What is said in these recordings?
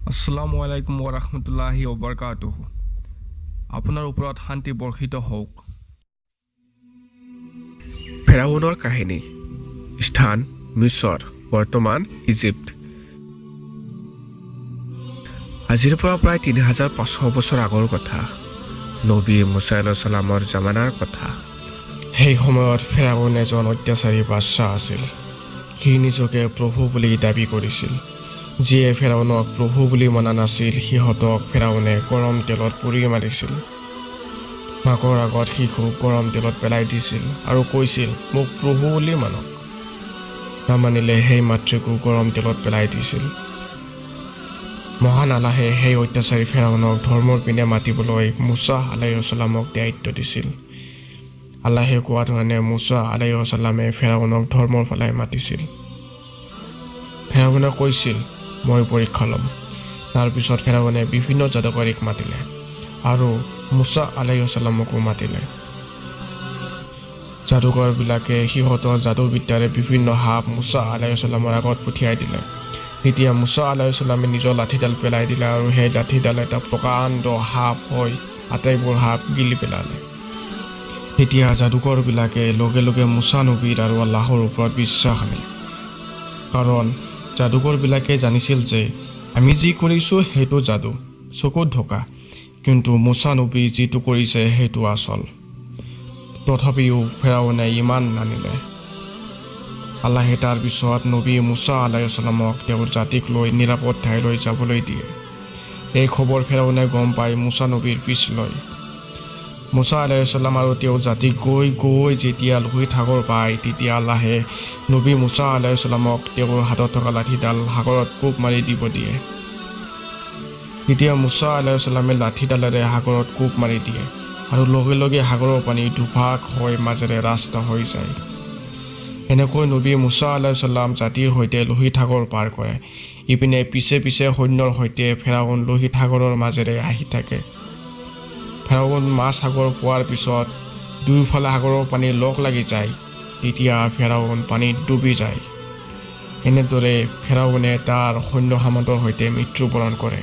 আসসালামু আলাইকুম ওৰহমতুল্লাহি ওবৰকাতুহু। আপোনাৰ ওপৰত শান্তি বৰ্ষিত হওক। ফেৰাউনৰ কাহিনী। স্থান মিছৰ, বৰ্তমান ইজিপ্ত। আজিৰ পৰা প্ৰায় 3500 বছৰ আগৰ কথা, নবী মুছা চালামৰ জামানাৰ কথা। সেই সময়ত ফেৰাউন এজন অত্যাচাৰী বাদশ্বাহ আছিল। সি নিজকে প্ৰভু বুলি দাবী কৰিছিল। যিয়ে ফেৰাউনক প্ৰভু বুলি মনা নাছিল, সিহঁতক ফেৰাউনে গৰম তেলত পুৰি মাৰিছিল। মাকৰ আগত শিশুক গৰম তেলত পেলাই দিছিল আৰু কৈছিল, "মোক প্ৰভু বুলি মানক।" নামানিলে সেই মাতৃকো গৰম তেলত পেলাই দিছিল। মহান আল্লাহে সেই অত্যাচাৰী ফেৰাউনক ধৰ্মৰ পিনে মাতিবলৈ মুছা আলাইহিছালামক দায়িত্ব দিছিল। আল্লাহে কোৱা ধৰণে মুছা আলাইহিছালামে ফেৰাউনক ধৰ্মৰ ফালে মাতিছিল। ফেৰাউনে কৈছিল, "মই পৰীক্ষা ল'ম।" তাৰপিছত ফেৰাউনে বিভিন্ন যাদুকাৰীক মাতিলে আৰু মুছা আলাইহিছালামকো মাতিলে। যাদুকৰবিলাকে সিহঁতৰ যাদুবিদ্যাৰে বিভিন্ন সাপ মুছা আলাইহিছালামৰ আগত পঠিয়াই দিলে। তেতিয়া মুছা আলাইহিছালামে নিজৰ লাঠিডাল পেলাই দিলে আৰু সেই লাঠিডাল এটা প্ৰকাণ্ড সাপ হৈ আটাইবোৰ সাপ গিলি পেলালে। তেতিয়া যাদুকৰবিলাকে লগে লগে মুছা নবীৰ আৰু আল্লাহৰ ওপৰত বিশ্বাস আনিলে, কাৰণ যাদুকৰবিলাকে জানিছিল যে আমি যি কৰিছোঁ সেইটো যাদু, চকুত ঢকা, কিন্তু মুছা নবী যিটো কৰিছে সেইটো আচল। তথাপিও ফেৰাউনে ঈমান নানিলে। আল্লাহে তাৰ পিছত নবী মুছা আলাইহিছালামক তেওঁৰ জাতিক লৈ নিৰাপদ ঠাইলৈ যাবলৈ দিয়ে। এই খবৰ ফেৰাউনে গম পাই মুছা নবীৰ পিছ লয়। মুছা আলাইহিছালাম আৰু তেওঁৰ জাতি গৈ গৈ যেতিয়া লোহিত সাগৰ পায়, তেতিয়া আল্লাহে নবী মুছা আলাইহিছালামক তেওঁৰ হাতত থকা লাঠিডাল সাগৰত কোব মাৰি দিব দিয়ে। তেতিয়া মুছা আলাইহিছালামে লাঠিডালেৰে সাগৰত কোব মাৰি দিয়ে আৰু লগে লগে সাগৰৰ পানী দুভাগ হৈ মাজেৰে ৰাস্তা হৈ যায়। এনেকৈ নবী মুছা আলাইহিছালাম জাতিৰ সৈতে লোহিত সাগৰ পাৰ কৰে। ইপিনে পিছে পিছে সৈন্যৰ সৈতে ফেৰাউন লোহিত সাগৰৰ মাজেৰে আহি থাকে। ফেৰাউন মাজ সাগৰ পোৱাৰ পিছত দুয়োফালে সাগৰৰ পানী লগ লাগি যায়। তেতিয়া ফেৰাউন পানীত ডুবি যায়। এনেদৰে ফেৰাউনে তাৰ সৈন্য সামন্তৰ সৈতে মৃত্যুবৰণ কৰে।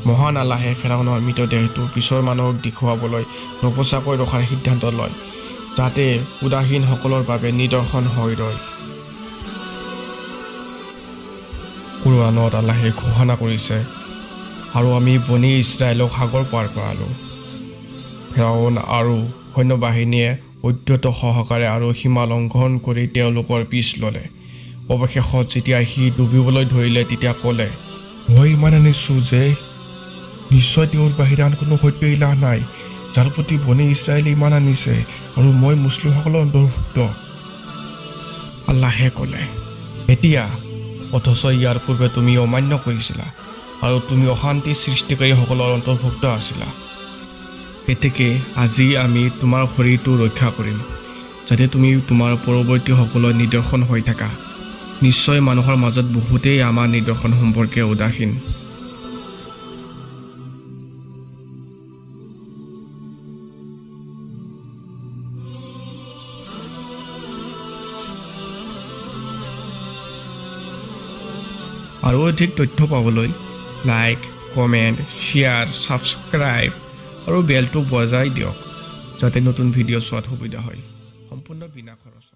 মহান আল্লাহে ফেৰাউনৰ মৃতদেহটো পিছৰ মানুহক দেখুৱাবলৈ নপচাকৈ ৰখাৰ সিদ্ধান্ত লয়, যাতে উদাসীনসকলৰ বাবে নিদৰ্শন হৈ ৰয়। কোৰআনত আল্লাহে ঘোষণা কৰিছে, "আৰু আমি বনী ইছৰাইলক সাগৰ পাৰ কৰালোঁ। ফেৰাউন আৰু সৈন্যবাহিনীয়ে ঔদ্ধত্য সহকাৰে আৰু সীমা লংঘন কৰি তেওঁলোকৰ পিছ ল'লে। অৱশেষত যেতিয়া সি ডুবিবলৈ ধৰিলে, তেতিয়া ক'লে, মই ঈমান আনিছোঁ যে নিশ্চয় তেওঁৰ বাহিৰে আন কোনো সত্য ইলাহ নাই, যাৰ প্ৰতি বনী ইছৰাইলে ঈমান আনিছে, আৰু মই মুছলিমসকলৰ অন্তৰ্ভুক্ত। আল্লাহে ক'লে, "এতিয়া? অথচ ইয়াৰ পূৰ্বে তুমি অমান্য কৰিছিলা আৰু তুমি অশান্তি সৃষ্টিকাৰীসকলৰ অন্তৰ্ভুক্ত আছিলা। এতেকে আজি আমি তোমাৰ শৰীৰটো ৰক্ষা কৰিম, যাতে তুমি তোমাৰ পৰৱৰ্তীসকলৰ নিদৰ্শন হৈ থাকা। নিশ্চয় মানুহৰ মাজত বহুতেই আমাৰ নিদৰ্শন সম্পৰ্কে উদাসীন।" আৰু অধিক তথ্য পাবলৈ লাইক, কমেণ্ট, শ্বেয়াৰ, ছাবস্ক্ৰাইব আৰু বেলটো বজাই দিয়ক, যাতে নতুন ভিডিঅ' চোৱাত সুবিধা হয়, সম্পূৰ্ণ বিনা খৰচত।